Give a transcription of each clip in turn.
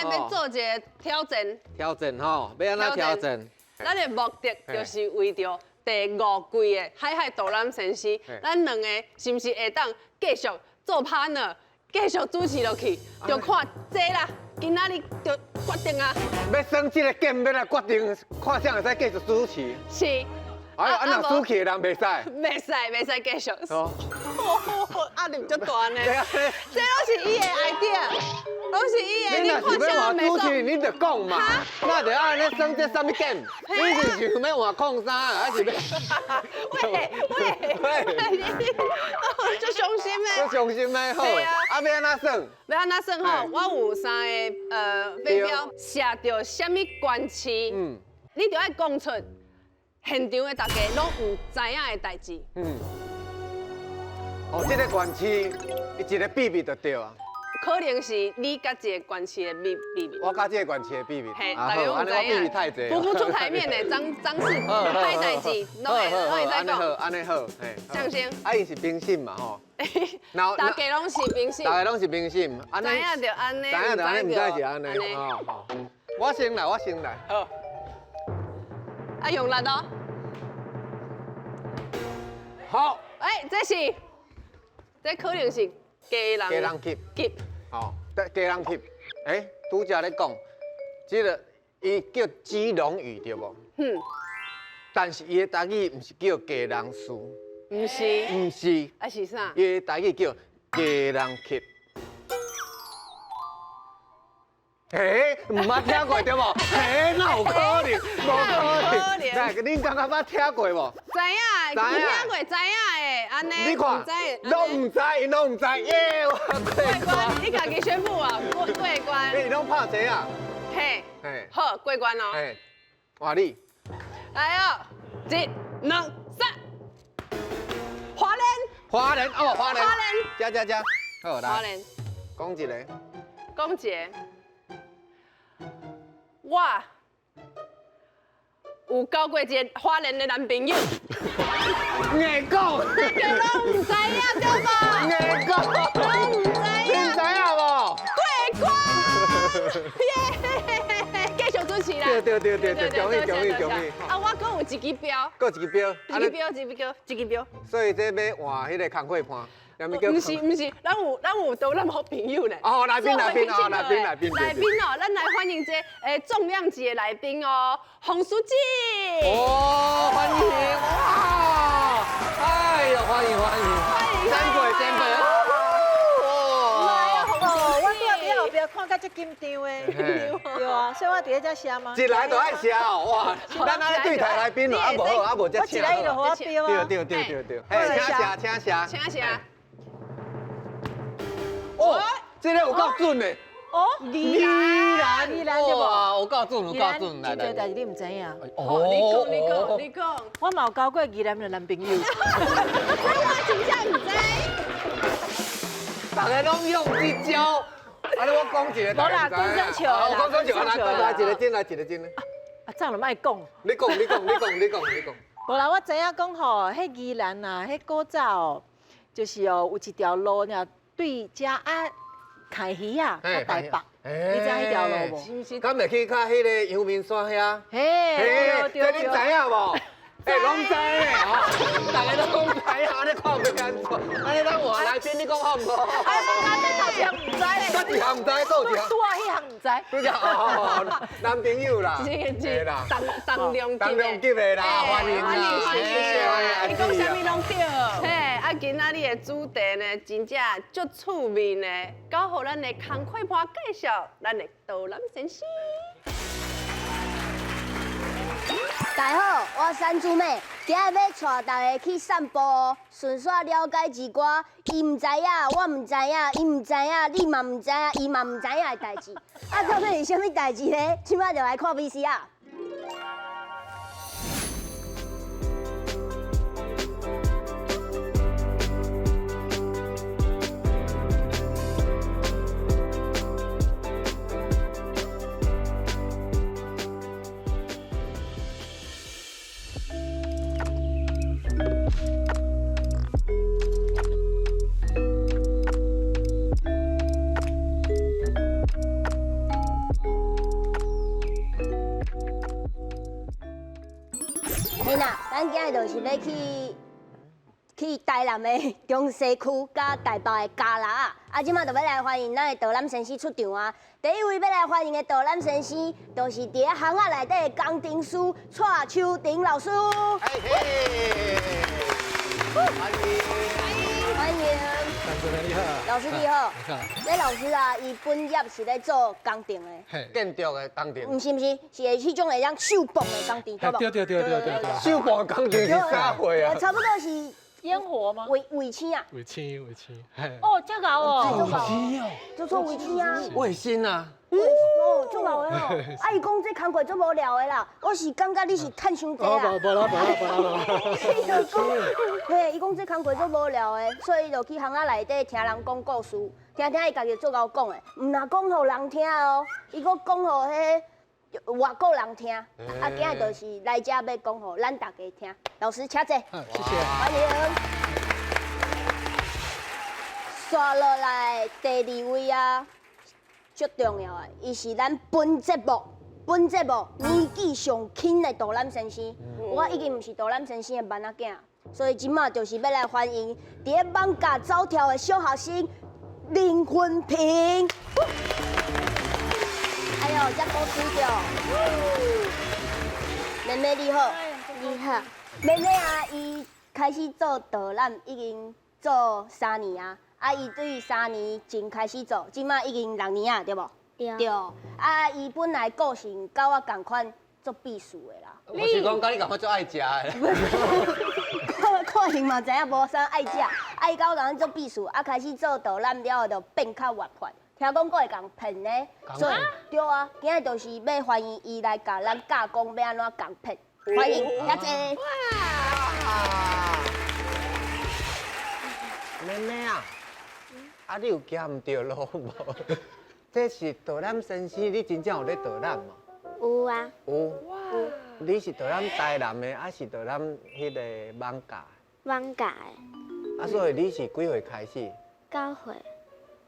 欲做一个挑戰。挑戰吼，欲按怎挑戰？咱的目的就是為著第五季的海海導覽先生，咱兩個是毋是會當繼續做 partner，繼續主持落去？就看這啦，今仔日就決定啊！欲耍這個 game，欲來決定，看誰會使繼續主持。是。哎呦，啊若輸去的人袂使。袂使，袂使繼續。哦。壓力足大呢。這攏是伊的 idea，攏是伊的。你若是欲換主持，你就講嘛。那就按呢耍這啥物 game？你是想欲換礦山，還是欲？喂喂喂！足傷心的。足傷心的，好。啊，欲按怎耍？欲按怎耍吼？我有三个飛鏢，射著啥物縣市？你著愛講出現場的大家攏毋知影的代誌。哦，這個縣市，伊一個秘密就對啊。可能是你佮這個縣市的秘秘密。我佮這個縣市的秘密。嘿，大家攏毋知影。秘密太濟。浮不出台面的張張氏歹代誌，攏會攏會使講。按呢好，按呢好，嘿。掌聲。啊，伊是評審嘛吼。大家攏是評審。大家攏是評審。知影就按呢。知影就按呢，毋知是按呢。哦，我先來，我先來。好。啊，用力哦。好。哎，這是，這可能是家人。家人級。級。哦，家人級。哎，拄才咧講，這個伊叫基隆嶼對無？嗯。但是伊的台語毋是叫家人事。毋是。毋是。啊是啥？伊的台語叫家人級。嘿，毋捌聽過對無？嘿，哪有可能？無可能！來，恁感覺捌聽過無？知影，有聽過，知影的，按呢。你看，攏毋知，𪜶攏毋知，耶！我過關。你家己宣布啊，過過關。你攏拍這啊？嘿，好，過關哦。嘿，換你。來哦，一、兩、三，花蓮。花蓮哦，花蓮。花蓮。加加加，好來。花蓮。講一个。講一个。我有交過一个花蓮的男朋友。硬講。大家攏毋知影對無？硬講。攏毋知影。你知影無？過關。耶！繼續主持啦。對對對對對，恭喜恭喜恭喜！啊，我閣有一支標。閣一支標。一支標，一支標，一支標。所以這欲換彼個工課盤。毋是毋是，咱有導覽好朋友呢。哦，來賓來賓哦，來賓來賓來賓哦，咱來歡迎這個重量級的來賓哦，洪書記。哦，歡迎哇！哎呦，歡迎歡迎，歡迎，前輩前輩。哦，我佇佇後壁看甲足緊張的，對啊，所以我佇咧遮寫嘛。一來就愛寫哦，哇！咱按呢對台來賓咯，啊無好，啊無才請。我一來伊就予我標啊。對對對對對，嘿，請寫請寫。請寫。哦，這个有夠準的。哦，宜蘭，宜蘭對無？有夠準，有夠準，來來。真濟代誌你毋知影。哦，你講，你講，你講。我嘛有交過宜蘭的男朋友。我真正毋知。大家攏用這招。啊，你我講一個。無啦，講耍笑啦。講耍笑，來，來一个真，來一个真。啊，這樣就莫講。你講，你講，你講，你講，你講。無啦，我知影講吼，彼宜蘭啊，彼古早哦，就是哦，有一條路爾。對遮啊，開魚啊，到台北，你知彼條路無？敢會去較彼个陽明山遐？嘿，這你知影無？欸，攏知咧吼，大家攏知影，按呢看欲按怎？按呢咱換來賓，你講好毋好？啊，咱頭一項毋知咧，閣一項毋知，閣有一項。拄仔彼項毋知。拄才哦，男朋友啦，是重重量級重量級的啦，歡迎歡迎歡迎，你講啥物攏對。嘿，啊，今仔日的主題呢，真正足趣味呢，交予咱的工課盤介紹，咱的導覽先生。大家好，我山豬妹，今日欲帶大家去散步哦，順紲了解一寡伊毋知影，我毋知影，伊毋知影，你嘛毋知影，伊嘛毋知影的代誌。啊，到底是啥物代誌呢？這擺就來看 VCR。嘿啦，咱今日就是欲去去台南的中西區佮台北的嘉蚋仔。啊，這馬就欲來歡迎咱的導覽先生出場啊！第一位欲來歡迎的導覽先生，就是佇咧巷仔內底的工程師蔡秋婷老師。歡迎，歡迎。你好，老師你好。這老師啊，伊本業是咧做工程的，建築的工程。毋是毋是，是會彼種會當秀爆的工程，對無？對對對對對對。秀爆工程是啥貨啊？差不多是煙火嗎？衛星啊。衛星衛星。哦，這𠢕哦。衛星哦。做做衛星啊。衛星啊。哦，足𠢕的哦！啊，伊講這工課足無聊的啦，我是感覺你是趁傷濟啊。無無啦無啦無啦。伊就講，嘿，伊講這工課足無聊的，所以伊就去巷仔內底聽人講故事，聽聽伊家己足𠢕講的，毋若講予人聽哦，伊閣講予彼外國人聽。啊，今日就是來遮欲講予咱大家聽。老師請坐。謝謝。歡迎。紲落來第二位啊。足重要的，伊是咱本節目，本節目年紀上輕的導覽先生。我已經毋是導覽先生的慢仔囝，所以這馬就是欲來歡迎佇咧艋舺走跳的小學生林雲平。哎喲，這古水著。妹妹你好，你好。妹妹啊，伊開始做導覽已經做三年啊。啊！伊對三年前開始做，這馬已經六年啊，對無？對。對。啊！伊本來個性佮我仝款，足避暑的啦。我是講佮你仝款足愛食的。看看形嘛知影無啥愛食。啊！伊佮我仝款足避暑，啊開始做導覽了後就變較活潑。聽講閣會共騙呢，所以對啊，今日就是欲歡迎伊來共咱教講欲按怎共騙。歡迎，謝謝。哇！妹妹啊！啊，你有行毋著路無？這是導覽先生，你真正有咧導覽無？有啊。有。哇！你是導覽台南的，還是導覽彼個艋舺？艋舺的。啊，所以你是幾歲開始？九歲。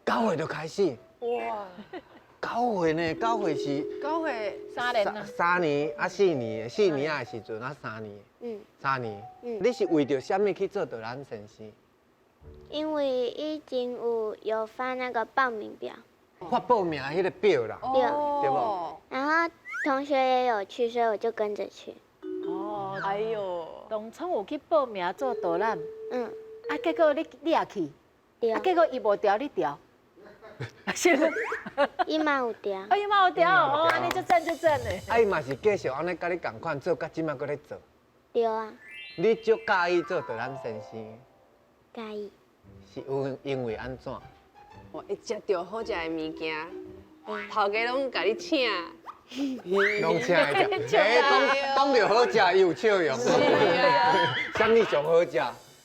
九歲就開始？哇！九歲呢？九歲是？九歲三年啊。三年啊，四年，四年的時陣啊，三年。嗯。三年。嗯。你是為著啥物去做導覽先生？因為以前有發那個報名表，發報名彼個表啦，對，對無？然後同學也有去，所以我就跟着去。哦，哎喲，當初有去報名做導覽，嗯，啊，結果你也去，對，啊，結果伊無調，你調，是？伊嘛有調，啊，伊嘛有調，哦，按呢足讚足讚的。啊，伊嘛是繼續按呢佮你仝款做，到這馬閣咧做。對啊。你足佮意做導覽先生？佮意。是因為按怎？我會食著好食的物件，頭家攏共你請，攏請來食。欸，講著好食，伊有笑容。是啊。啥物上好食？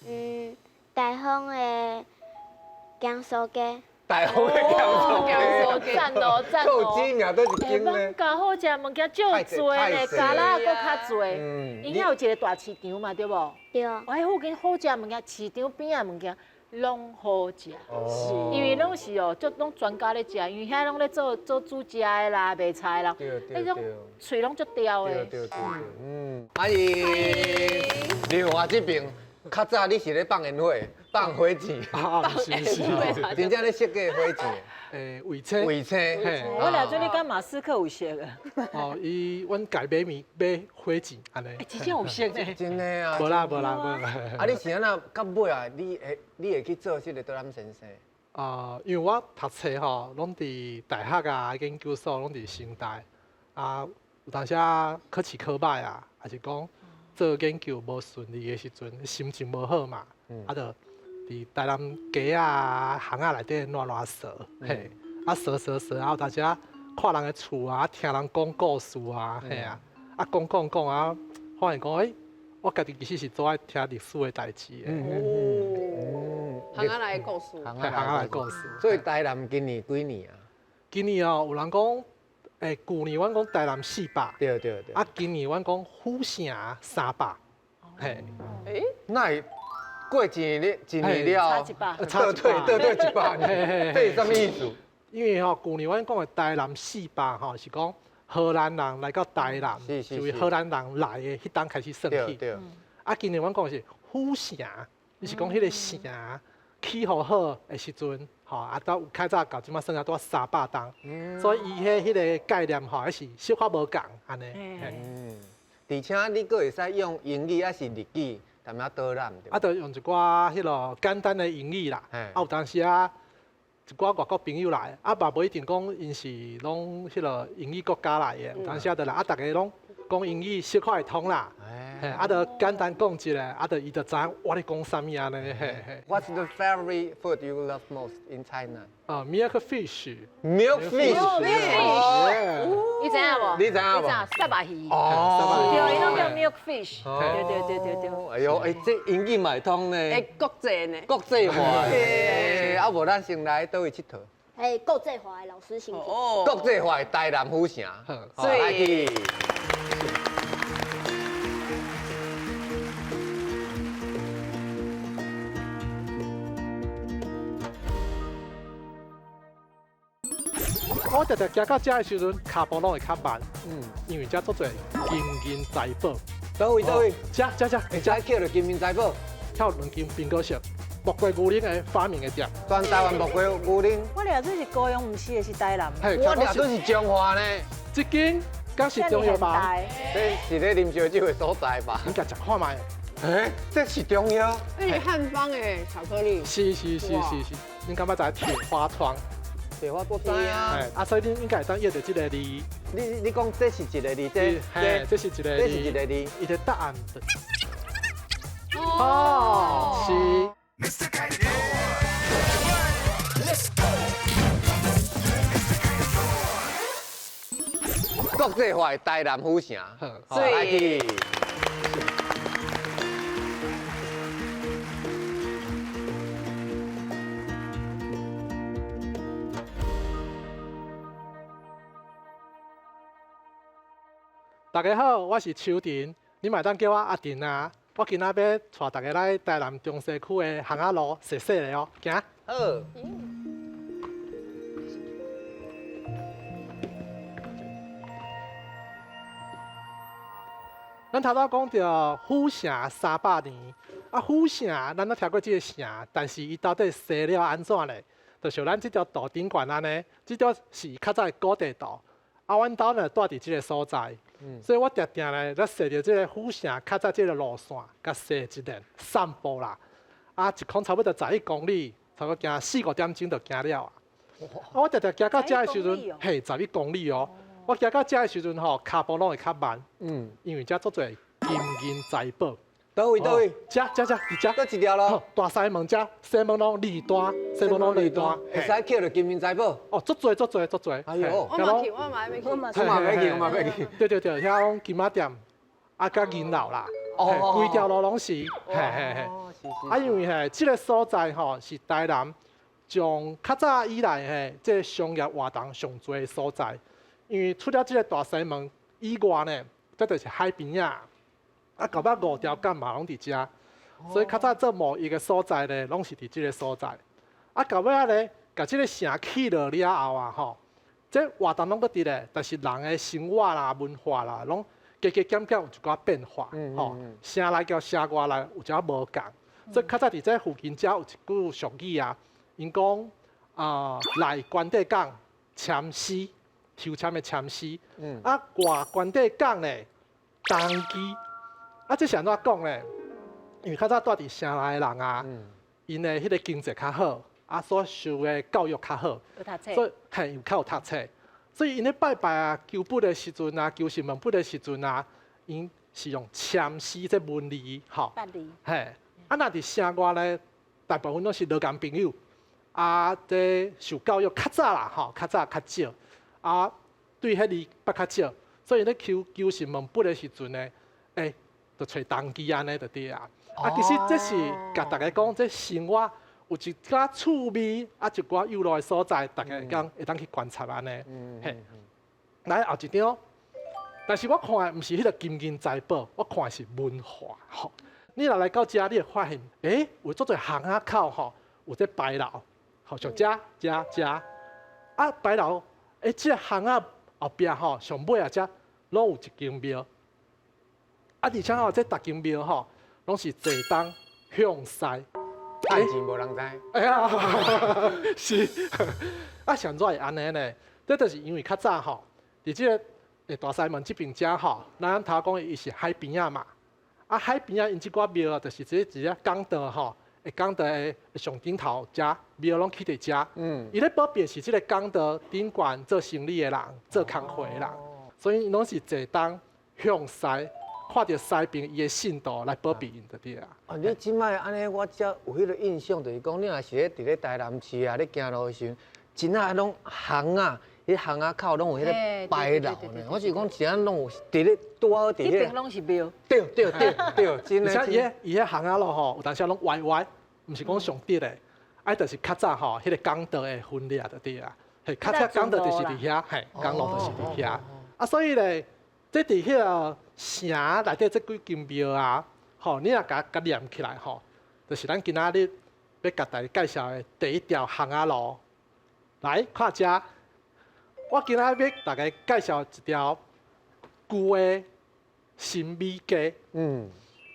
嗯，大豐的薑酥雞。大豐的薑酥雞。讚哦讚哦。夠知名佗一間呢？艋舺好食物件少濟呢，嘉蚋仔閣較濟。嗯。伊遐有一個大市場嘛，對無？對。我彼附近好食物件，市場邊仔物件。攏好食，因為攏是哦，足攏專家咧食，因為遐攏咧做做煮食的啦、賣菜啦，彼種喙攏足刁的。對對對，嗯，阿姨，另外這邊較早你是咧放煙火、放火箭，啊，是是，真正咧設計火箭。欸，衛星，衛星。我掠做你佮馬斯克有識的。哦，伊阮家買物買火箭按呢。真正有識呢。真的啊。無啦無啦無啦。啊，你是按怎到尾啊？你會去做這個導覽先生？啊，因為我讀冊吼，攏佇大學啊、研究所攏佇成大啊，有當時啊考試考歹啊，還是講做研究無順利的時陣，心情無好嘛，啊就佇台南街仔巷仔內底亂亂踅，嘿，啊踅踅踅，啊有當時啊看人的厝啊，聽人講故事啊，嘿啊，啊講講講啊，發現講，欸，我家己其實是足愛聽歷史的代誌的。哦，巷仔內的故事，巷巷仔內故事。所以台南今年幾年啊？今年哦，有人講，欸，舊年阮講台南400，對對對。啊，今年阮講府城300，嘿。欸？哪會過一年一年了，差一百，倒退倒退100年，這是啥物意思？因為吼，舊年阮講的台南400吼，是講荷蘭人來到台南，是為荷蘭人來的彼當開始算起。啊，今年阮講是府城，伊是講彼個城起予好的時陣，吼啊，到較早到這馬算啊，拄300冬，所以伊彼個概念吼，還是小可無仝按呢。而且你閣會使用英語抑是日語，踮遐導覽。啊，就用一寡彼個簡單的英語啦。啊，有當時啊，一寡外國朋友來，啊，嘛無一定講𪜶是攏彼個英語國家來的，有當時啊，就來啊，逐家攏講英語小可會通啦。啊，就簡單講一下，啊，就伊就知影我咧講啥物按呢。嘿嘿。 What's the favorite food you love most in China? 啊，milk fish。 Milk fish。你知影無？你知影無？虱目魚。哦。對，伊攏叫 milk fish。對對對對對。哎喲，哎，這英語嘛會通呢。會國際呢。國際化。啊，無咱先來佗位𨑨迌？哎，國際化的老師先。哦。國際化的台南府城。好，來去。我常常行到遮的時陣，跤步攏會較慢，因為遮足濟金銀財寶。佗位佗位？遮遮遮，會使捡著金銀財寶。遐有兩間蘋果色木瓜牛奶的發明的店。全台灣木瓜牛奶。我掠準是高雄，毋是的是台南。我掠準是彰化呢。這間敢是中藥房？這是咧啉燒酒的所在吧？你共食看覓。欸，這是中藥。這是漢方的巧克力。是是是是是，恁敢捌知鐵花窗？鐵花我知啊。啊，所以恁應該會當譯著這個字。你講這是一個字，這這是一個字，這是一個字，伊的答案。哦，是。國際化的台南府城，好，來去。大家好，我是秋田，你嘛會當叫我阿田啊。我今仔欲帶大家來台南中西區的巷仔路踅踅咧哦，行。好。咱頭拄講著府城300年，啊府城咱攏聽過這個城，但是伊到底生了按怎咧？就像咱這條圖頂懸按呢，這條是較早的古地圖。啊，阮兜呢住佇這個所在，所以我定定咧咧踅著這個府城較早這個路線，共踅一遍散步啦。啊，一空差不多11公里，差不多行4、5點鐘就行了啊。啊，我定定行到遮的時陣，嘿，11公里哦。我行到遮的時陣吼，跤步攏會較慢，因為遮足濟金銀財寶。佗位佗位？遮遮遮，佇遮。佗一條路？大西門遮，西門路二段，西門路二段，會使撿著金銀財寶。哦，足濟足濟足濟。哎喲，我嘛去，我嘛欲去，我嘛欲去，我嘛欲去。對對對，遐攏金仔店，啊，佮銀樓啦，規條路攏是，嘿嘿嘿。啊，因為嘿，這個所在吼是台南從較早以來嘿，這個商業活動上濟的所在。因為除了這個大西門以外呢，這就是海邊仔。啊，到尾五條港嘛攏佇遮，所以較早做貿易的所在咧，攏是佇這個所在。啊，到尾仔咧，共這個城起落了後啊，吼，這活動攏閣佇咧，但是人的生活啦、文化啦，攏加加減減有一寡變化，吼。城內佮城外內有一寡無仝，所以較早佇這附近遮有一句俗語啊，𪜶講啊，內關帝港籤詩，抽籤的籤詩，啊，外關帝港咧，銅枝。啊，這是按怎講咧？因為較早住佇城內的人啊，𪜶的彼個經濟較好，啊，所受的教育較好，所以嘿又較有讀冊，所以𪜶咧拜拜啊、求佛的時陣啊、求神問佛的時陣啊，𪜶是用籤詩這文字吼。嘿，啊，若佇城外咧，大部分攏是勞工朋友，啊，這受教育較早啦，吼，較早較少，啊，對彼字捌較少，所以咧求求神問佛的時陣咧，欸。就揣銅枝按呢就對啊。啊，其實這是共大家講，這生活有一寡趣味，啊，一寡有路的所在，大家講會當去觀察按呢。嘿，來後一張，但是我看的毋是彼個金銀財寶，我看的是文化。吼，你若來到遮，你會發現，欸，有足濟巷仔口吼，有這牌樓，吼，像遮遮遮，啊，牌樓，欸，這個巷仔後壁吼上尾仔遮攏有一間廟。啊，而且吼，這逐間廟吼，攏是坐東向西。趁錢無人知。哎呀，是啊，啥物會按呢呢？這就是因為較早吼，佇這个大西門這邊遮吼，咱頭講伊是海邊仔嘛。啊，海邊仔𪜶這寡廟啊，就是這一個港島吼，會港島的上頂頭遮廟攏起佇遮。伊咧保庇是這個港島頂懸做生理的人，做工課的人，所以攏是坐東向西，看著西邊伊的信徒來保庇𪜶就對啊。哦，你這擺按呢，我才有彼個印象，就是講你若是咧佇咧台南市啊，咧行路的時陣，真仔攏巷仔，彼巷仔口攏有彼個牌樓呢。我是講，是按攏有佇咧拄好佇彼邊攏是廟。對對對對，真的。而且伊彼巷仔路吼，有當時攏歪歪，毋是講上直的，啊，就是較早吼，彼個港道的分裂就對啊。嘿，較早港道就是佇遐，嘿，港路就是佇遐。啊，所以咧，這佇彼個城內底這幾間廟啊，吼，你若共共連起來吼，就是咱今仔日欲共大家介紹的第一條巷仔路。來，看遮，我今仔日欲大家介紹一條舊的新美街。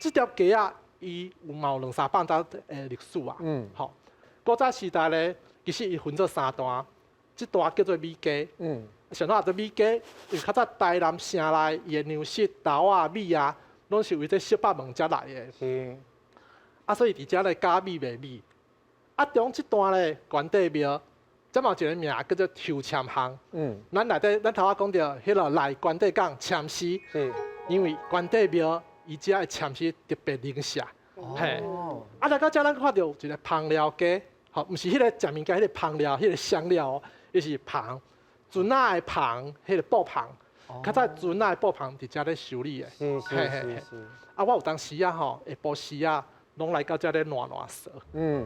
這條街仔，伊有嘛有兩三百年的歷史啊。吼，古早時代咧，其實伊分做三段，這段叫做美街。啥物叫做美街？因為較早台南城內伊的糧食豆啊、米啊，攏是為這小北門遮來的。啊，所以佇遮咧加米賣米。啊，中這段咧，關帝廟，這嘛有一個名叫做抽籤巷。咱內底，咱頭仔講著彼個來關帝港籤詩。因為關帝廟伊遮的籤詩特別靈驗。嘿。啊，來到遮咱看著有一個芳寮街，吼，毋是彼個食物件，彼個芳料，彼個香料，伊是帆，船仔的帆，彼個布帆，較早船仔的布帆佇遮咧修理的。啊，我有當時啊吼，下晡時啊，攏來到遮咧爛爛趖。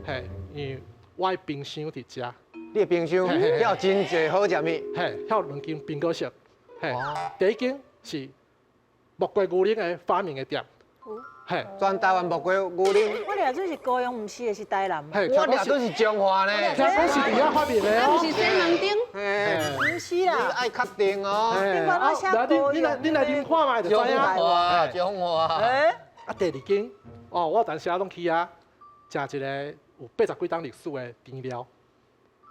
嘿，因為我的冰箱佇遮。你的冰箱遐有真濟好食物。嘿，遐有兩間蘋果室。嘿，第一間是木瓜牛奶的發明的店。嘿，全台灣木瓜牛奶。我掠做是高雄，毋是的是台南。我掠做是彰化呢。聽講是佇遐發明的哦。毋是西門町。毋是啦。你愛確定哦。啊，你來啉看覓就知影。彰化，彰化。啊，第二間，哦，我有當時啊攏去遐食一个有八十幾冬歷史的甜料。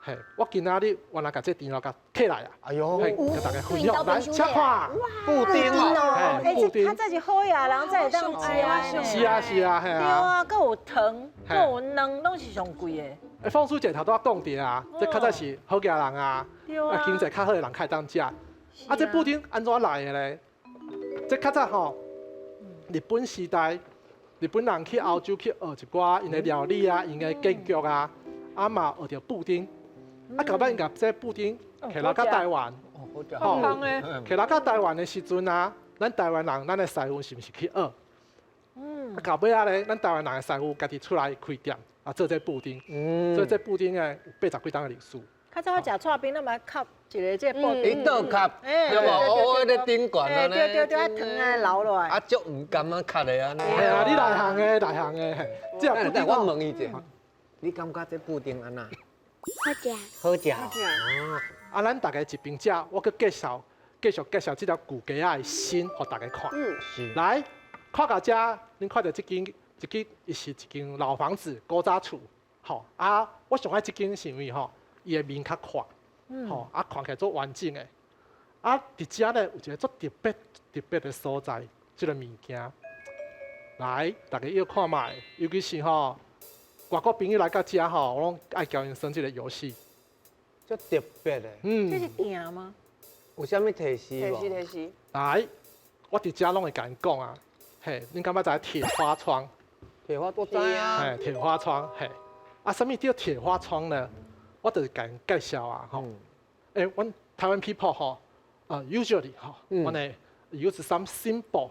嘿，我今仔日原來共這甜料共揢來啊！哎喲，嘿，共大家分享來，請看。布丁哦，欸，這較早是好野人才會當食。是啊是啊，嘿啊。對啊，閣有糖，閣有卵，攏是上貴的。欸，鳳書姐頭拄仔講著啊，這較早是好家人啊，啊經濟較好的人較會當食。啊，這布丁按怎來的咧？這較早吼，日本時代，日本人去歐洲去學一寡𪜶的料理啊，𪜶的建築啊，啊嘛學著布丁。啊，到尾𪜶共這布丁摕來到台灣，吼，摕來到台灣的時陣啊，咱台灣人，咱的師傅是毋是去學？啊，到尾仔咧，咱台灣人的師傅家己出來開店，啊，做這布丁。所以這布丁呢，有八十幾冬的歷史。較早我食剉冰，咱嘛磕一個這個布丁，伊倒磕，對無？哦，咧頂懸按呢。對對對，啊糖啊流落來。啊，足毋甘啊，磕的按呢。嘿啊，你內行的，內行的。這布丁我問伊者，你感覺這布丁按怎？好食。好食。啊，咱大家一邊食，我閣介紹，繼續介紹這條舊街仔的新，予大家看。是。來，看到遮，恁看著這間，這間伊是一間老房子，古早厝。吼啊，我上愛這間是因為吼，伊的面較闊，吼啊，看起來足完整的。啊，佇遮咧有一個足特別特別的所在，這個物件。來，大家要看覓，尤其是吼外國朋友來到遮吼，我攏愛教𪜶耍這個遊戲。足特別的。這是鏡嗎？有啥物提示無？提示提示。來，我佇遮攏會共𪜶講啊，嘿，恁敢捌知鐵花窗？鐵花我知啊。嘿，鐵花窗，嘿，啊，啥物叫鐵花窗呢？我就是共𪜶介紹啊，吼。欸，阮台灣 people 吼，啊，usually 吼，阮會 use some symbol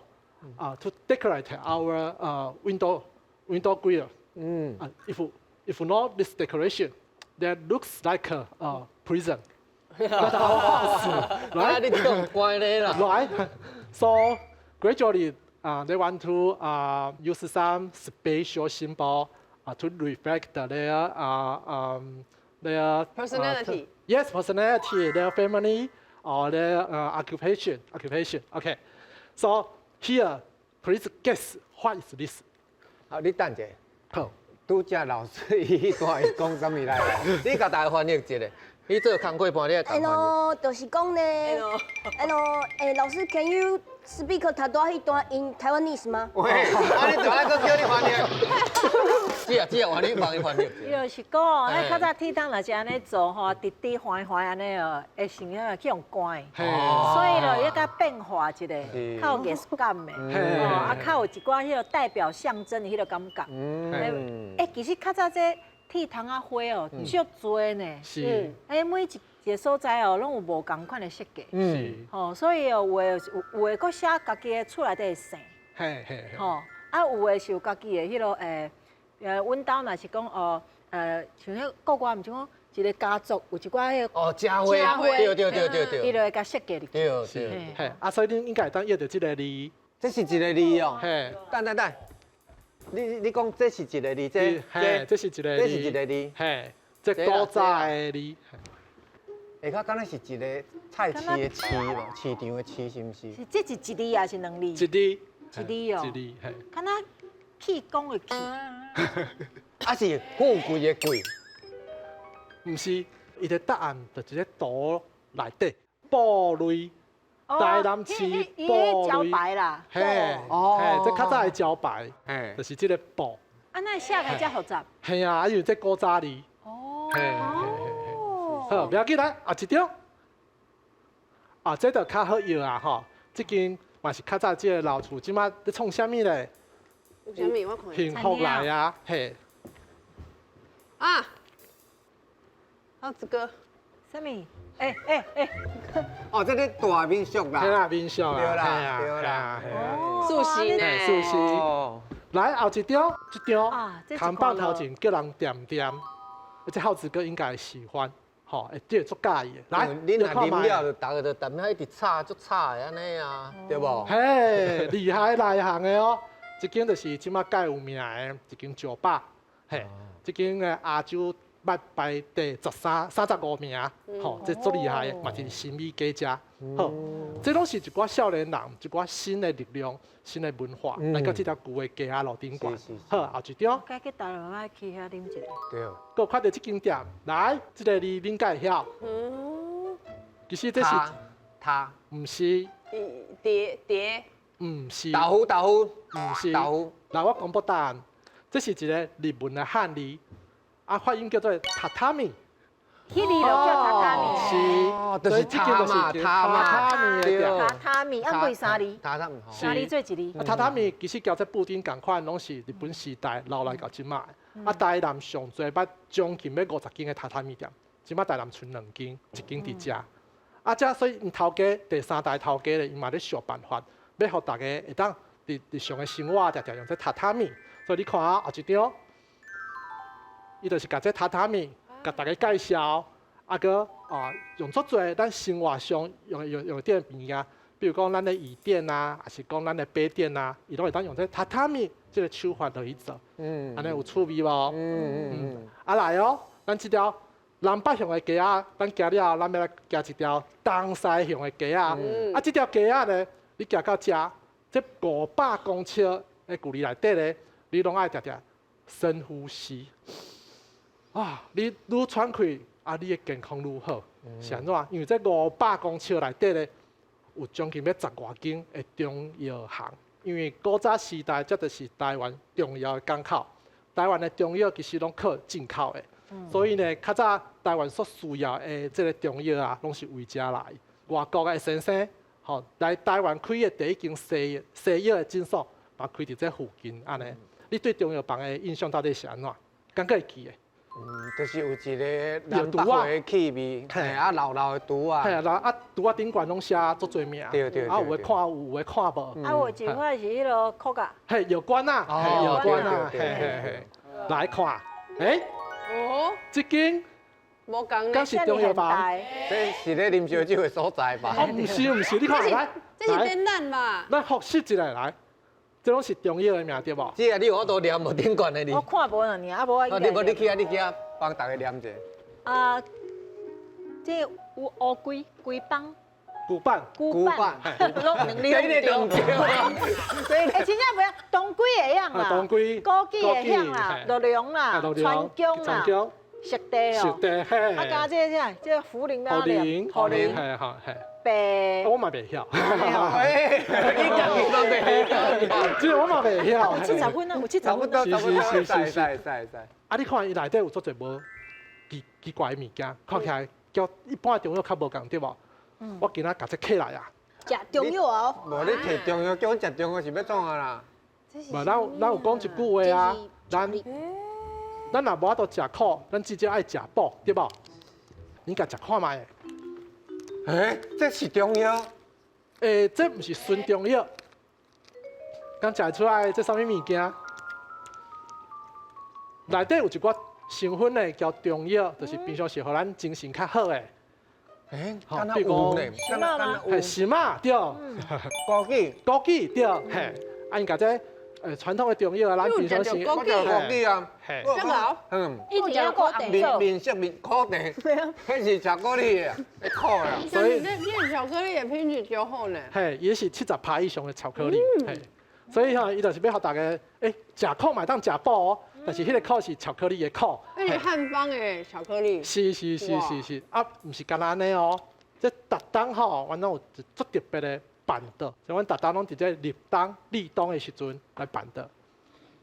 啊，to decorate our window grill。啊，if not this decoration, that looks like a prison. Not our house, 啊，你足乖咧啦。 Right? So gradually, they want to use some special symbol to reflect their personality. Yes, personality, their family, or their occupation. Occupation. Okay. So here, please guess what is this? 好，你等一下。好，拄才老師伊彼段伊講啥物來？你共大家翻譯一下。你做工課盤，你愛共翻譯。喏，就是講呢，哎喏，哎，老師，Can you speak 頭拄彼段 in Taiwanese 嗎？喂，啊你怎愛閣叫你翻譯？姐啊姐啊，換你幫伊翻譯。伊就是講，咱較早鐵桶若是按呢做吼，直直橫橫按呢哦，會成啊去予關。所以就欲共變化一下，較有藝術感的，哦，啊，較有一寡彼個代表象徵的彼個感覺。欸，其實較早這鐵桶仔花哦，足濟呢。欸，每一個所在哦，攏有無仝款的設計。吼，所以哦，有的有的閣寫家己的厝內底的姓。吼，啊，有的是有家己的彼個阮兜若是講哦，像彼國外毋是講一個家族有一寡彼個哦，家徽，對對對對對，伊就會共設計入去。對對。嘿，啊，所以恁應該會當譯著這個字。這是一個字哦。嘿，等等等，你講這是一個字，這這是一個字，這是一個字，嘿，這古早的字。下跤敢若是一個菜市的市無？市場的市是毋是？是這是一字還是兩字？一字。一字哦。一字，嘿。敢若氣功的氣。啊是富貴的貴。毋是，伊的答案就佇咧圖內底，布類，台南市布招牌啦。嘿，嘿，這較早的招牌，就是這個布。啊，那寫個遮複雜？嘿啊，因為這古早字。哦。嘿嘿嘿。好，不要緊來，後一張。啊，這就較好搖啊，吼！這間嘛是較早這個老厝，這馬咧創啥物咧？有啥物？我看。幸福來啊，嘿。啊。好，這個。啥物？欸欸欸。哦，這個大民宿啦。嘿啦，民宿啦。對啦，對啦。素食呢？素食。來，後一張，這張。看板頭前叫人恬恬，這孝子哥應該喜歡。吼，會這足佮意的。來，你若啉了就逐个就踮遐一直吵，足吵的按呢啊，對無？嘿，厲害內行的哦。這間就是這馬蓋有名的一間酒吧，嘿，這間的亞洲捌排第十三、35名，吼，這足厲害的，嘛是神秘家食。好，這攏是一寡少年人，一寡新的力量、新的文化，來到這條舊的街仔路頂懸。好，後一張。該去台灣愛去遐啉一下。對。閣看著這間店，來，這個字恁敢會曉？其實這是。他。毋是。蝶蝶。毋是。豆腐豆腐。毋是。豆腐。來，我公布答案。這是一個日文的漢字，啊，發音叫做榻榻米。彼字就叫榻榻米。是，就是榻嘛，榻榻米的店。榻榻米，啊，過三字。榻榻米。三字做一字。啊，榻榻米其實交這布頂仝款，攏是日本時代留來到這馬的。啊，台南上濟捌將近欲50間的榻榻米店，這馬台南賰兩間，一間佇遮。啊，這所以𪜶頭家第三代頭家咧，伊嘛咧想辦法，欲予大家會當佇日常的生活定定用這榻榻米。所以你看啊，後一張，伊就是共這榻榻米，共大家介紹，啊，閣啊用足濟咱生活上用著的物件，比如講咱的椅墊啊，抑是講咱的杯墊啊，伊攏會當用這榻榻米這個手法落去做。按呢有趣味無？啊來哦，咱這條南北向的街仔，咱行了後，咱欲來行一條東西向的街仔。啊，這條街仔呢，你行到遮，這500公尺的距離內底咧，你攏愛定定深呼吸。啊，你愈喘氣，啊，你的健康愈好。是按怎？因為這500公尺內底咧，有將近欲十外間的中藥行。因為古早時代，這就是台灣重要的港口。台灣的中藥其實攏靠進口的，所以呢，較早台灣所需要的這個中藥啊，攏是為遮來。外國的先生，吼來台灣開的第一間西藥的診所，嘛開佇這附近按呢。你對中藥房的印象到底是按怎？敢閣會記得？嗯，就是有一个南北貨的氣味，嘿，啊，老老的櫥仔。嘿啊，啊，櫥仔頂懸攏寫足濟名。對對對。啊，有的看有，有的看無。啊，有一款是彼个曲仔。嘿，藥罐仔，嘿，藥罐仔，嘿嘿嘿。來看，欸，哦，這間無仝，敢是中藥房？這是咧啉燒酒的所在吧？哦，毋是毋是，你看來，這是展覽吧？咱複習一下來。這攏是中藥的名對無？姐啊，你有法度念無頂懸的字？我看無爾，啊無我。你無你去啊，你去啊，幫大家念一下。啊，這有烏龜龜幫。古板，古板，拢两字拢对。哎，真正袂，当归会晓啦，当归，枸杞会晓啦，洛龙啦，川芎啦，熟地哦，熟地嘿。啊，加这个啥？这个茯苓啦，茯苓，茯苓，嘿，好，嘿。白，我嘛袂晓。哎，你讲你嘛袂晓，这个我嘛袂晓。有70分啊，有70分。是是是是是是。啊，你看伊内底有足济无奇奇怪的物件，看起来佮一般的中药较无仝对无？我今仔共这起来啊。食中药哦。无你提中药，叫阮食中药是欲创啊啦？无，咱有讲一句话啊，咱若无法度食苦，咱至少爱食补，对无？你共食看觅。欸，这是中药？欸，这毋是纯中药。敢食出来这啥物物件？内底有一寡成分呢，叫中药，就是平常时予咱精神较好的。欸，敢若有呢？敢若有？是嘛？对。枸杞，枸杞对。嘿，啊，𪜶共这传统的中药啊，咱平常时枸杞啊，嘿，这个，一定要苦面面色面苦茶，彼是巧克力的，会苦啦。所以这这巧克力的品质就好呢。嘿，也是70%以上的巧克力，嘿，所以吼，伊就是欲予大家，欸，食苦嘛当食补哦，但是彼个苦是巧克力的苦。那是汉方的巧克力。是是是是是，啊，毋是干焦按呢哦，这逐冬吼，阮拢有一足特别的办桌，像阮逐冬拢伫这立冬、立冬的时阵来办桌。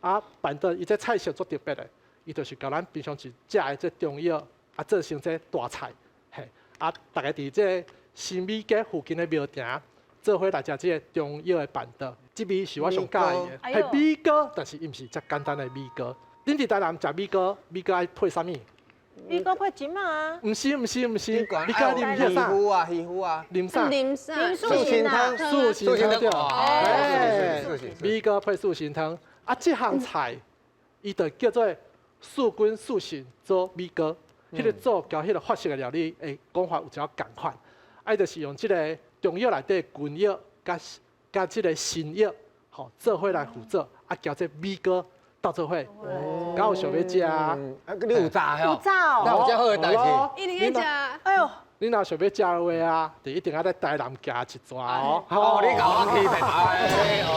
啊，办桌伊这菜色足特别的，伊就是共咱平常时食的这中药啊，做成这大菜，嘿，啊，逐家伫这新美街附近的庙埕做伙来食这个中药的办桌。这味是我上佮意的，系米糕，但是伊毋是遮简单的米糕。恁伫台南食米糕，米糕爱配啥物？米糕配芝麻啊？毋是毋是毋是，你佮啉啥？鱼腐啊，鱼腐啊，啉啥？啉啥？素心汤，素心汤对。哎，米糕配素心汤。啊，这项菜，伊就叫做素根素心做米糕。彼个做佮彼个法式的料理的讲法有一寡仝款。啊，伊就是用这个中药内底的根药，佮这个新药，吼做伙来辅佐，啊，佮这米糕斗做伙，敢有想欲食？啊，你有炸有炸哦，那有遮好的代志。一定欲食。哎哟，你若想欲食的话啊，就一定爱来台南行一逝哦。哦，你共我欺骗哦。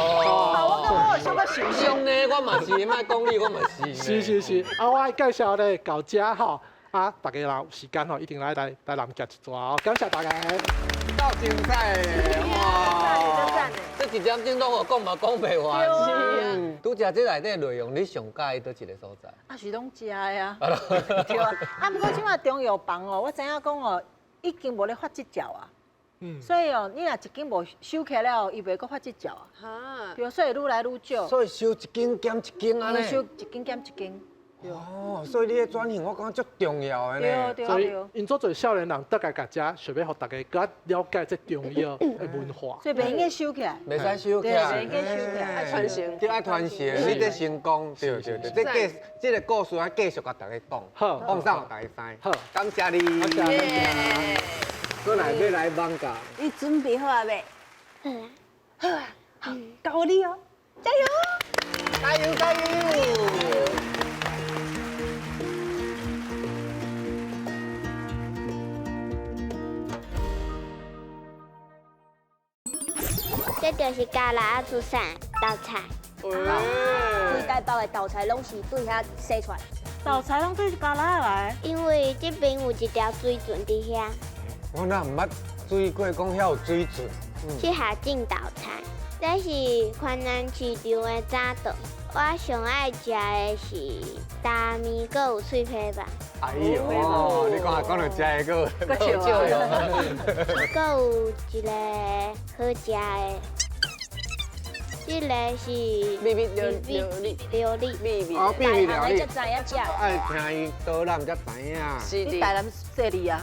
我感觉我小可受伤呢，我嘛是，莫讲你，我嘛是。是是是，啊，我爱介绍咧到遮吼，啊，大家若有时间吼，一定来台南行一逝哦。感谢大家。够精彩的哇！这一点钟拢有讲嘛讲袂完。是。拄食这内底内容，你上佮意佗一个所在？啊，是拢食的啊。对啊。啊，毋过这摆中药房哦，我知影讲哦，已经无咧发执照啊。所以哦，你若一间无收起来了，伊袂阁发执照啊。哈。对，所以愈来愈少。所以收一间减一间按呢。收一间减一间。哦，所以你的转型，我感觉足重要的呢。对所以，𪜶足济少年人倒来遮，想欲予大家阁了解这中药的文化。所以袂用该收起来。袂使收起来。袂用该收起来。爱传承。对，爱传承，你这成功，对对对。这这个故事爱继续共大家讲，好，放送予大家知。好，感谢你。感谢你。阁来欲来艋舺。你准备好啊未？好啊。好啊，好，交予你哦，加油！加油加油！这就是加拿出产豆菜。规台北的豆菜拢是对遐生出来。豆菜拢对加拿来？因为这边有一条水圳伫遐。我哪毋捌水过，讲遐有水圳。去下种豆菜，这是宽南市场的早顿。我上爱食的是大面，阁有脆皮肉。哎呦，你讲讲到食的，阁阁笑阁有一个好食的，这个是秘密料理，料理，秘密。哦，秘密料理。才知影食。爱听伊导览才知影。是你台南细腻啊。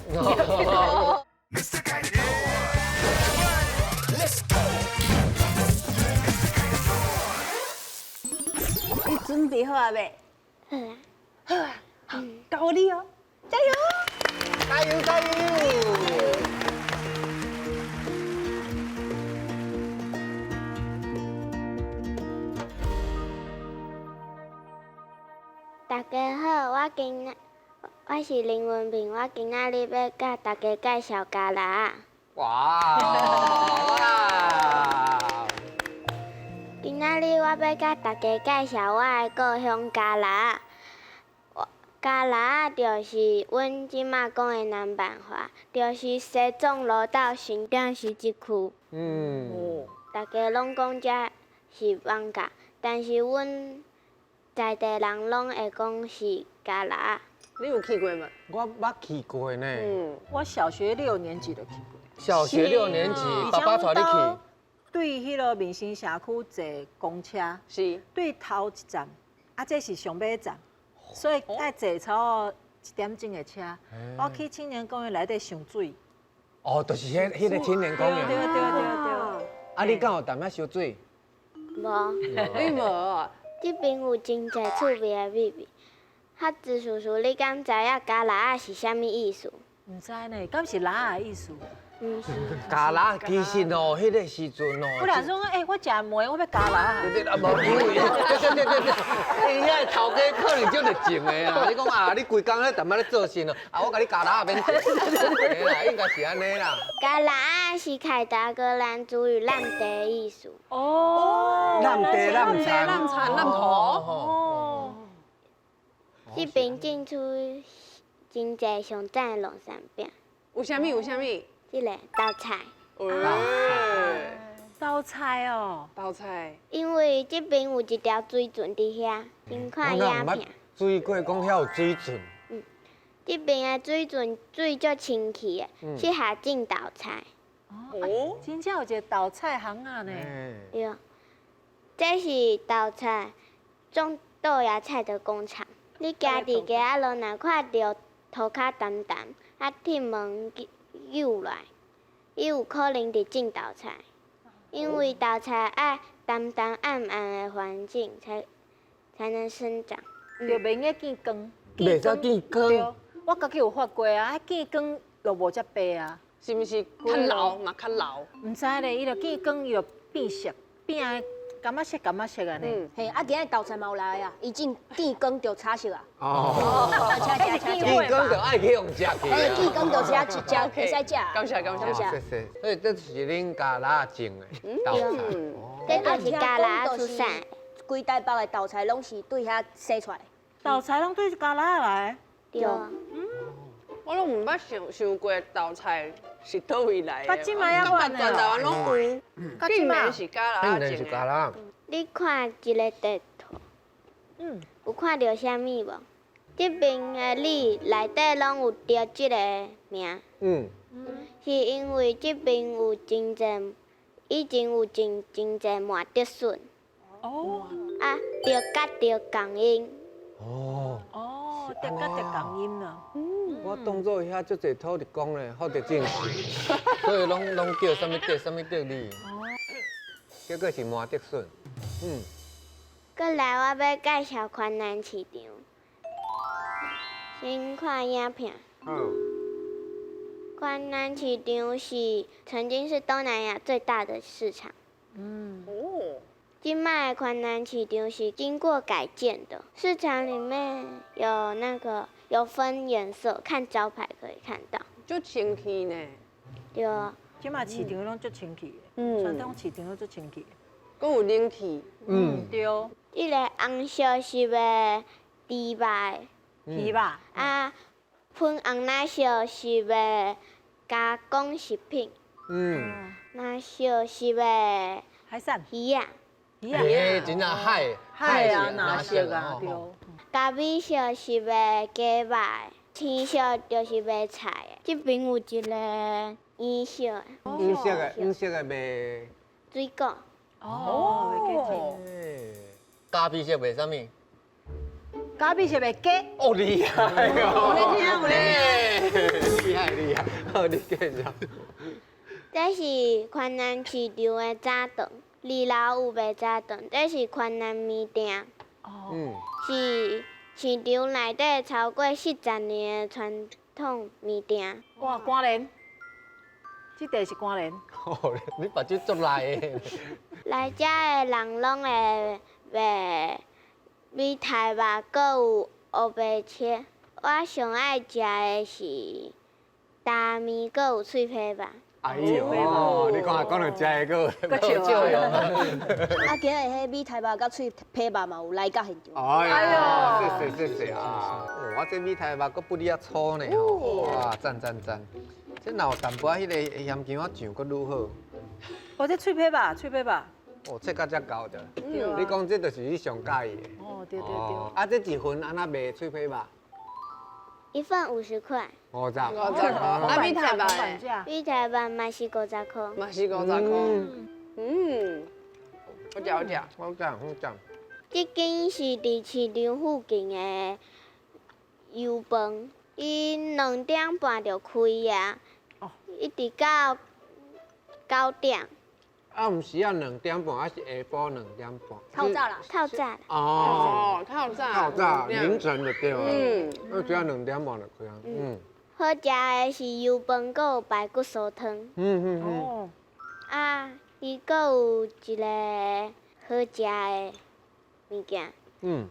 你准备好啊未？好啊。好啊，好，交予你哦，加油！加油加油！大家好，我是林文萍，我今仔日欲共大家介绍加拿。哇哇！今仔日我欲共大家介紹我的故鄉加蚋仔。加蚋仔就是阮這馬講的南萬華，就是西藏路到新店市這區。大家攏講這是艋舺，但是阮在地人攏會講是加蚋仔。你有去過無？我捌去過呢。我小學六年級就去過。小學六年級，爸爸帶你去。對彼個民生社區坐公車，對頭一站，啊，這是上尾站，所以愛坐差不多1點鐘的車。我去青年公園內底上水。哦，就是彼個青年公園。對對對對。啊，你敢有踮遐泅水？無。你無？這邊有真濟趣味的秘密。哈子叔叔，你敢知影加蚋仔是啥物意思？毋知呢，敢是蚋仔的意思？毋是。加蚋其實哦，彼個時陣哦，我若說，欸，我食糜，我欲加蚋仔。對對啊，無因為，對對對對對，伊遐頭家可能就熱情的啊。你講啊，你規工咧踮遐咧做事哦，啊，我共你加蚋仔免錢，嘿啦，應該是按呢啦。加蚋仔是凱達格蘭族語爛地的意思。哦。爛地爛田。爛田爛土。哦。這邊種出真濟上讚的農產品。有啥物？有啥物？這個豆菜。豆菜哦，豆菜。因為這邊有一條水圳佇遐，先看影片。水過講遐有水圳。這邊的水圳水足清氣的，適合種豆菜。哦，真正有一個豆菜行仔呢。對，這是豆菜種豆芽菜的工廠。你行佇街仔路，若看著塗跤澹澹，啊，鐵門扭來，伊有可能佇種豆菜，因為豆菜愛澹澹暗暗的環境才能生長。對，袂用得見光。袂使見光。對，我家己有發過啊，見光就無遮白啊。是毋是較老嘛？較老。毋知咧，伊就見光，伊就變色，變柑仔色，柑仔色按呢。嘿，啊，今日豆菜嘛有來啊，伊種見光就炒色啊。哦。見光就愛去予食去。嘿，見光就食食會使食。感謝感謝。謝謝。所以這是恁加蚋仔種的豆菜。這就是加蚋仔出產。規台北的豆菜攏是對遐生出來。豆菜攏對加蚋仔來。對。我攏毋捌想想過豆菜是佗位來的。到這馬猶全台灣攏有，竟然是加蚋仔種的。你看這個地圖，有看著啥物無？這邊的里內底攏有著這個名。是因為這邊有真濟，以前有真真濟麻竹筍。哦。啊，竹佮竹仝音。哦。哦，竹佮竹仝音啊。我當做遐足濟土地公咧，福德正神，所以攏叫啥物竹啥物竹里。結果是麻竹筍。過來我欲介紹寬南市場。先看影片。好。寬南市場是曾經是東南亞最大的市場。哦。這擺的寬南市場是經過改建的，市場裡面有那個有分顏色，看招牌可以看到。足清氣呢。對啊。這擺市場攏足清氣的，傳統市場攏足清氣。閣有冷氣。對。這個紅色是賣豬肉的。魚肉。啊，粉紅藍色是賣加工食品。藍色是賣海產。魚仔。魚仔。欸，真正海。海啊，藍色啊，對。咖啡色是賣雞肉的，青色就是賣菜的。這邊有一個黃色的。黃色的，黃色的賣水果。哦。咖啡色賣啥物？咖啡色賣雞。哦，厲害哦！有咧聽，有咧聽。厲害厲害，好，你繼續。這是寬南市場的早頓，二樓有賣早頓，這是寬南麵店。哦。是市場內底超過40年的傳統麵店。哇，肝連，這塊是肝連。哦，你目睭足利的。來遮的人攏會賣米苔目，閣有烏白切。我上愛食的是焦麵，閣有脆皮肉。哎呦，你看講到這個，閣笑笑啊，今日彼米苔目佮脆皮肉嘛有來到現場。哎呦，謝謝謝謝啊！我這米苔目閣不哩仔粗呢吼，哇，讚讚讚！這若有淡薄仔彼个鹹薑仔醬，閣愈好。哦，這脆皮肉，脆皮肉。哦，切甲遮厚著。你講這就是你上佮意的。哦，對對對。啊，這一份按怎賣脆皮肉？一份50塊。50。 50塊。啊，米苔目咧？米苔目嘛是50塊。嘛是50塊。嗯，好食好食。好食好食。這間是佇市場附近的油飯，伊2點半就開啊，一直到9點。啊，毋是啊，2點半，啊是下晡2點半。透早啦。透早。哦，透早。透早，凌晨就對了。嗯。啊，只要2點半就開啊。嗯。好食的是油飯，閣有排骨酥湯。哦。啊，伊閣有一個好食的物件。嗯。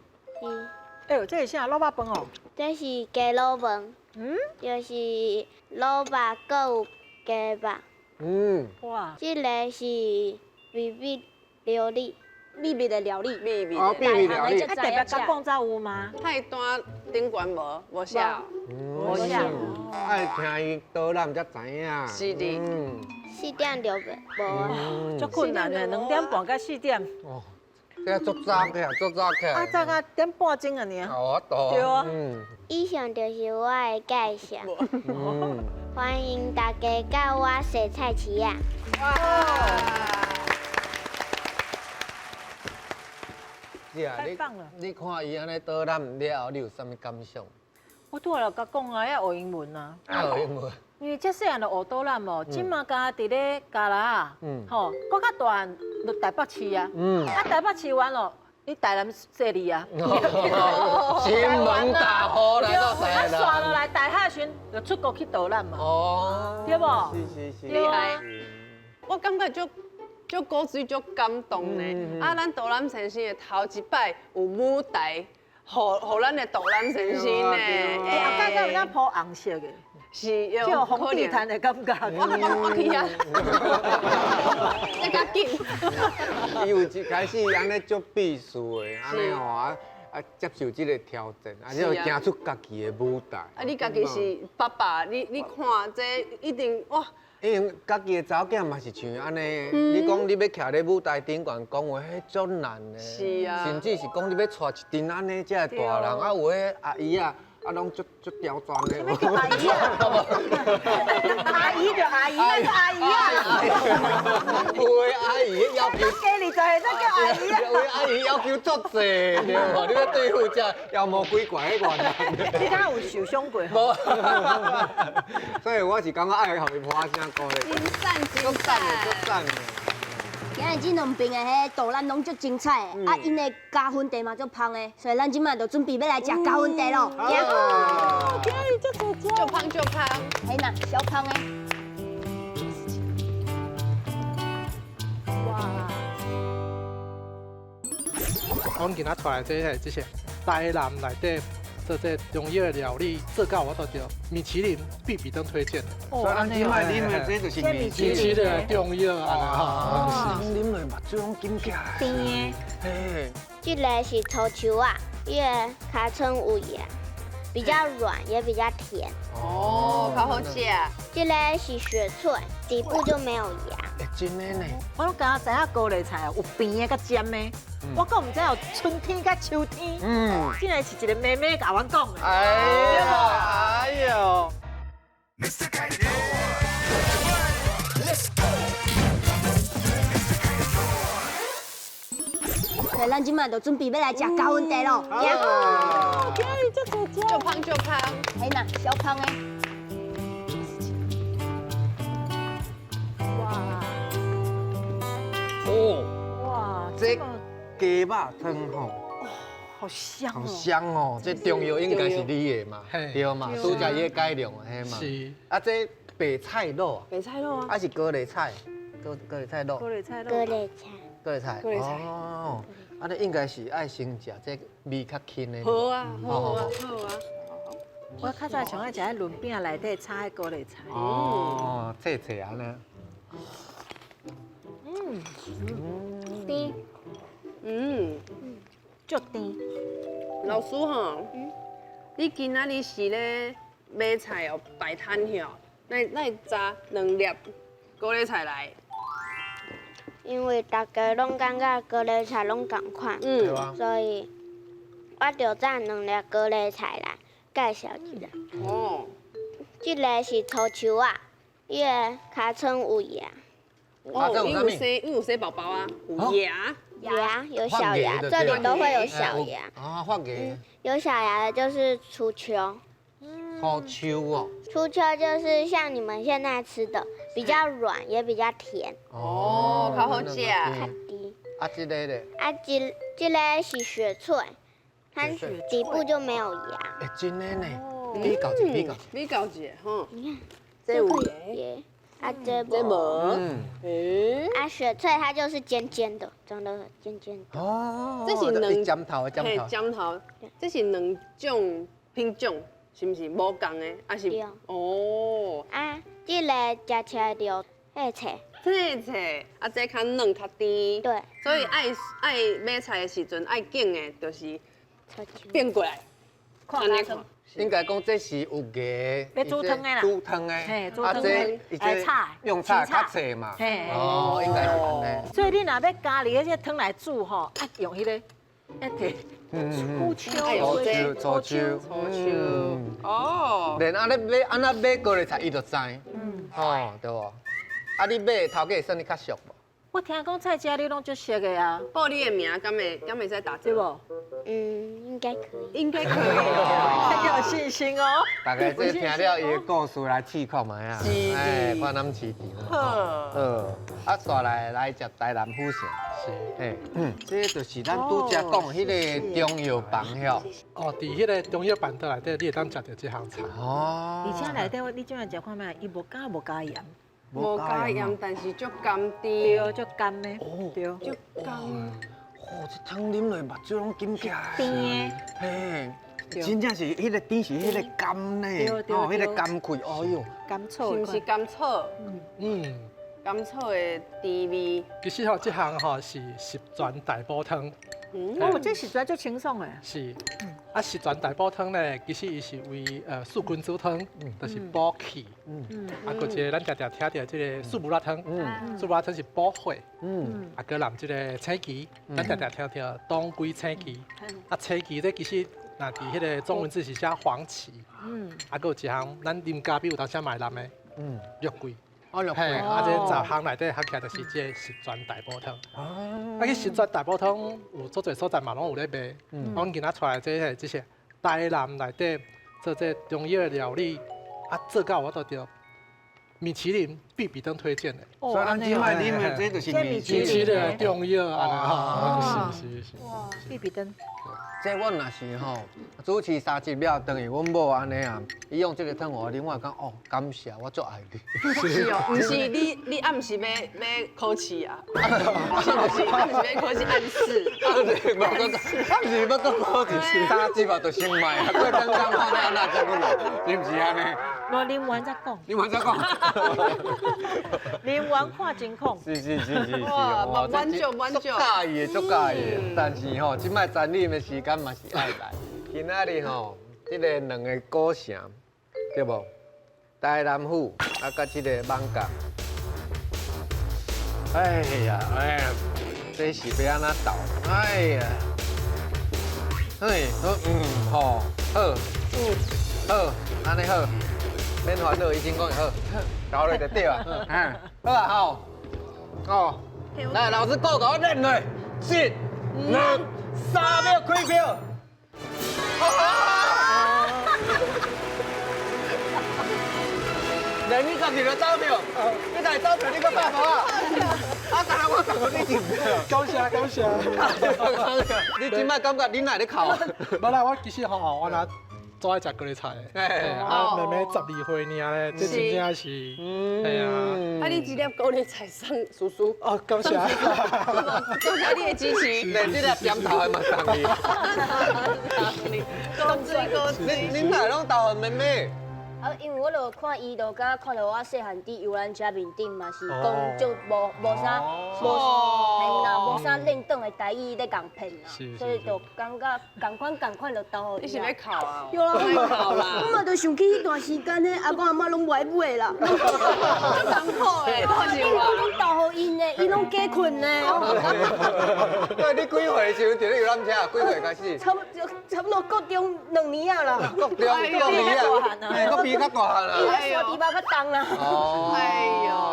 哎呦，這是啥？滷肉飯哦。這是雞滷飯。嗯。就是滷肉，閣有雞肉。嗯。哇。這个是秘密料理。秘密的料理。秘密。哦，秘密料理。啊，特別佮講早有嗎？菜單頂懸無，無寫。無寫。愛聽伊導覽才知影。是的。 4點就無啊。足困難的，2點半到4點。哦，這足早起來，足早起來。啊，早到點半鐘啊，爾。哦，對啊。以上就是我的介紹。歡迎大家到我踅菜市仔。哇！是啊，你看伊按呢導覽了後，你有啥物感想？我拄仔就共講啊，愛學英文啊。愛學英文。因為這細漢就學導覽哦，這馬敢佇咧加拿吼，閣較大漢就台北市啊，啊台北市完咯，你台南設立啊，金門大湖來到台南，啊，煞落來大學時就出國去導覽嘛，哦，對無？是是是，厲害。我感覺足古錐足感動呢。啊，咱導覽先生的頭一擺有舞台，予咱的導覽先生呢。欸，後蓋敢有哪鋪紅色的？是，有紅地毯的感覺。我去啊！你較緊。伊有一開始按呢足避暑的，按呢吼啊接受這個挑戰，啊，就行出家己的舞台。啊，你家己是爸爸，你看這一定哇！因為家己的查某囝嘛是像按呢，你講你欲徛咧舞台頂懸講話，彼足難的。是啊。甚至是講你欲帶一陣按呢遮的大人，啊有的阿姨啊。啊，攏足足刁鑽的。啥物叫阿姨啊？阿姨就阿姨，那是阿姨啊。有的阿姨要求。加20歲才叫阿姨啊。有的阿姨要求足濟，對無？你欲對付這妖魔鬼怪彼款人。你敢有受傷過？無。所以我是感覺愛予伊破聲鼓勵。真讚真讚，足讚的。今日這兩邊的彼導覽攏足精彩的，啊，𪜶的加分茶嘛足芳的，所以咱這擺就準備欲來食加分茶咯。哦，今日足濟食，足芳足芳，嘿啦，小芳的。哇！阮今仔帶來這個這些台南內底做這中藥料理，做到我都著米其林必比登推薦。所以咱這擺啉的這就是米其林的中藥啊！啉落目睭攏金起來。甜的。嘿。這个是粗树仔，伊的尻川有牙，比较软也比较甜。哦，较好食。這个是雪翠，底部就沒有芽。欸，真的呢。我攏敢若知影高麗菜有甜的佮尖的，我阁毋知有春天佮秋天。嗯，這个是一个妹妹共阮講的。哎呀，哎呦。所以咱這擺就準備欲來食加分茶咯。哦，今日足濟食，足芳足芳。嘿啦，小芳的。哇！哦！哇！這雞肉湯吼，好香好香哦！這中藥應該是你的嘛，對嘛？拄才伊咧改良的嘛。是。啊，這白菜滷。白菜滷啊。啊是高麗菜，高麗菜滷。高麗菜滷。高麗菜。高麗菜。高麗菜。哦，啊，你應該是愛先食這味較輕的。好啊，好啊，好啊。我較早上愛食彼輪餅內底炒彼高麗菜。哦，脆脆按呢。甜。足甜。老師吼，你今仔日是咧買菜哦，擺攤吼，哪會紮兩粒高麗菜來？因為大家攏感覺高麗菜攏仝款，所以我就紮兩粒高麗菜來介紹一下。哦，這個是粗樹仔，伊的尻川有芽。哦，伊有生寶寶啊，有芽。芽有小芽，這裡都會有小芽。啊，發芽。有小芽的就是初秋。初秋哦。初秋就是像你們現在吃的，比較軟，也比較甜。哦，較好食。較甜。啊，這個咧？啊，這個是雪翠，它底部就沒有芽。欸，真的呢。比較一，比較。比較一，吼。你看，這有芽。啊，這無。啊，雪翠它就是尖尖的，長得尖尖的。哦。這是兩尖頭的尖頭。尖頭，這是兩種品種，是毋是？無仝的，還是？哦。啊，這個食起來就脆脆。脆脆，啊，這較嫩較甜。對。所以愛買菜的時陣愛揀的，就是變過來。按呢看。應該講這是有芽，欲煮湯的啦，煮湯的，啊這用炒較脆嘛，哦，應該是按呢。所以你若欲家己的這湯來煮吼，啊用彼個，一提粗秋，粗秋，粗秋，哦。連按呢買，按呢買高麗菜，伊就知，吼，對無？啊，你買頭家算你較俗無？我聽講菜市你攏足熟的啊，報你的名，敢會使打折？對無？嗯，應該可以。應該可以，太有信心哦。大概這聽了伊的故事來試看覓啊，哎，看咱市場。好。啊，煞來食台南府城。是。嘿，這就是咱拄才講彼个中藥房遐。哦，佇彼个中藥辦桌內底，你會當食著這項菜。哦。而且內底你這樣食看覓，伊無加鹽。無加鹽，但是足甘甜。對，足甘的。對。足甘。哦，這湯啉落目睭攏金起來。甜的。嘿，真正是彼个甜是彼个甘呢，哦，彼个甘氣，哎呦。甘草。是毋是甘草？甘草的甜味。其實吼，這項吼是十全大補湯。哦，這十全足清爽的。是。啊，十全大補湯咧，其實伊是為四君子湯，就是補氣。啊，閣一个咱常常聽著這个四物仔湯，四物仔湯是補血。啊，閣淋這个青桔，咱常常聽著當歸青桔。啊，青桔這其實若佇彼个中文字是寫黃芪。啊，閣有一項咱啉咖啡有當時嘛會淋的。肉桂。嘿，啊，這十項內底合起來就是這个十全大補湯。啊，去十全大補湯有足濟所在嘛，攏有咧賣。阮今仔帶來這個，這是台南內底做這中藥的料理，啊，做到我都著米其林必比登推薦的。所以咱這擺啉的這就是米其林的中藥啊，是是是。哇，必比登。這我若是吼主持三集了，轉去阮某按呢啊，伊用這个湯予我啉，我會講哦，感謝，我足愛你。是哦，毋是你暗時欲考試啊？是毋是暗時欲考試暗示？暗時欲閣考試三集啊，就先賣啊，過等等看你按怎接落來，是毋是按呢？無啉完才講。啉完才講。啉完看情況。是是是是是。哇，滿足滿足。足佮意的，足佮意的。但是吼，這擺餐飲的時間嘛是愛來。今仔日吼，這个兩个古城，對無？台南府啊，佮這个艋舺。哎呀，哎呀，這是欲按怎鬥？哎呀，嘿，好，吼，好，好，按呢好，免煩惱，醫生講會好，搞落就對啊，嗯，好啊，吼，哦，來，老師顧共我練落，一、兩、三秒開票。連你家己都走票，你家己走票，你閣拍無啊？啊，當然我送予你一票。感謝感謝。你這擺感覺你哪會咧哭？無啦，我其實吼，我若足愛食高麗菜的，啊，妹妹12歲爾咧，這真正是，係啊。啊，你這粒高麗菜送叔叔。哦，感謝。多謝你的支持。對，這粒點頭的嘛送你。高水高水。恁哪會攏投予妹妹？啊，因為我就看伊，就敢若看著我細漢佇遊覽車面頂嘛，是講足無無啥無，嘿啦，無啥認當的台語咧共騙啦，所以就感覺仝款仝款就投予伊。你是欲哭啊？有啦，欲哭啦！我嘛就想起彼段時間咧，阿公阿嬤攏無愛買啦，足艱苦的，我攏投予𪜶的，𪜶攏假睏呢。對，你幾歲時陣佇咧遊覽車？幾歲開始？差不多國中兩年仔啦。國中兩年仔，閣比較大漢啦。伊咧山豬肉較重啦。哦，哎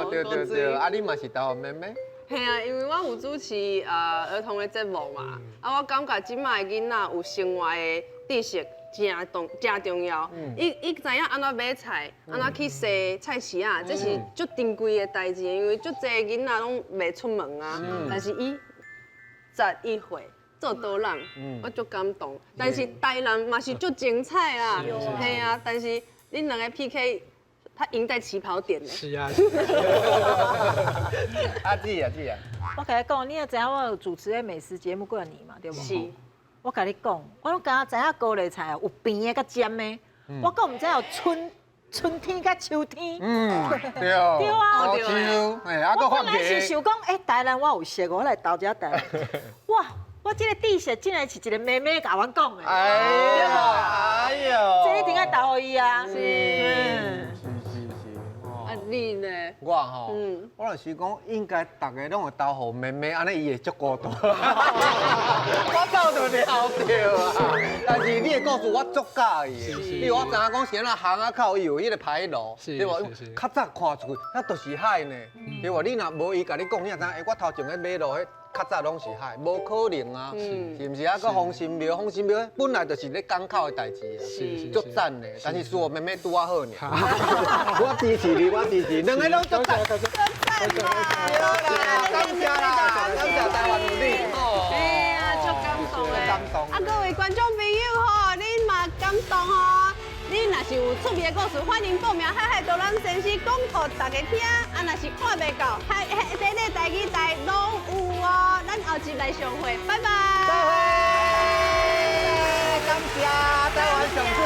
呦，對對對，啊，你嘛是投予妹妹？嘿啊，因為我有主持兒童的節目嘛，啊，我感覺這擺的囡仔有生活的知識誠重誠重要。伊伊知影按怎買菜，按怎去踅菜市仔，這是足珍貴的代誌。因為足濟囡仔攏袂出門啊，但是伊11歲做導覽，我足感動。但是台南嘛是足精彩啦，嘿啊，但是恁兩個 PK。他贏在起跑點呢。是啊。阿姊啊姊啊，我共你講，你也知影我有主持的美食節目幾年嘛，對無？是。我共你講，我攏敢若知影高麗菜有甜的佮尖的，我閣毋知有春天佮秋天。嗯，對。對啊。秋，哎，啊，閣我本來是想講，欸，台南我有熟，我來投這台南。哇，我這個知識竟然是一個妹妹共阮講的。哎呀，哎呦，這一定愛投予伊啊。是。啊，你呢？我吼，我就是講應該逐个攏會投予妹妹，按呢伊會足孤單。我早就了著啊，但是你的故事我足佮意的，因為我知影講是按怎巷仔口伊有彼個牌樓，對無？較早看出去，遐都是海呢，對無？你若無伊共你講，你也知影，欸，我頭前咧馬路彼較早攏是海，無可能啊，是毋是啊？閣風神廟，風神廟本來就是咧港口的代誌啊，足讚的，但是輸予妹妹拄仔好爾。我支持你，我支持，兩個攏足讚，足讚啦！感謝啦，感謝台灣有你。哎呀，足感動的。啊，各位觀眾朋友吼，恁嘛感動吼？你若是有趣味的故事，歡迎報名海海導覽先生講予大家聽。啊，若是看袂夠，海海這個台語台攏有哦。咱後集來相會，拜拜。再會，感謝台灣上水。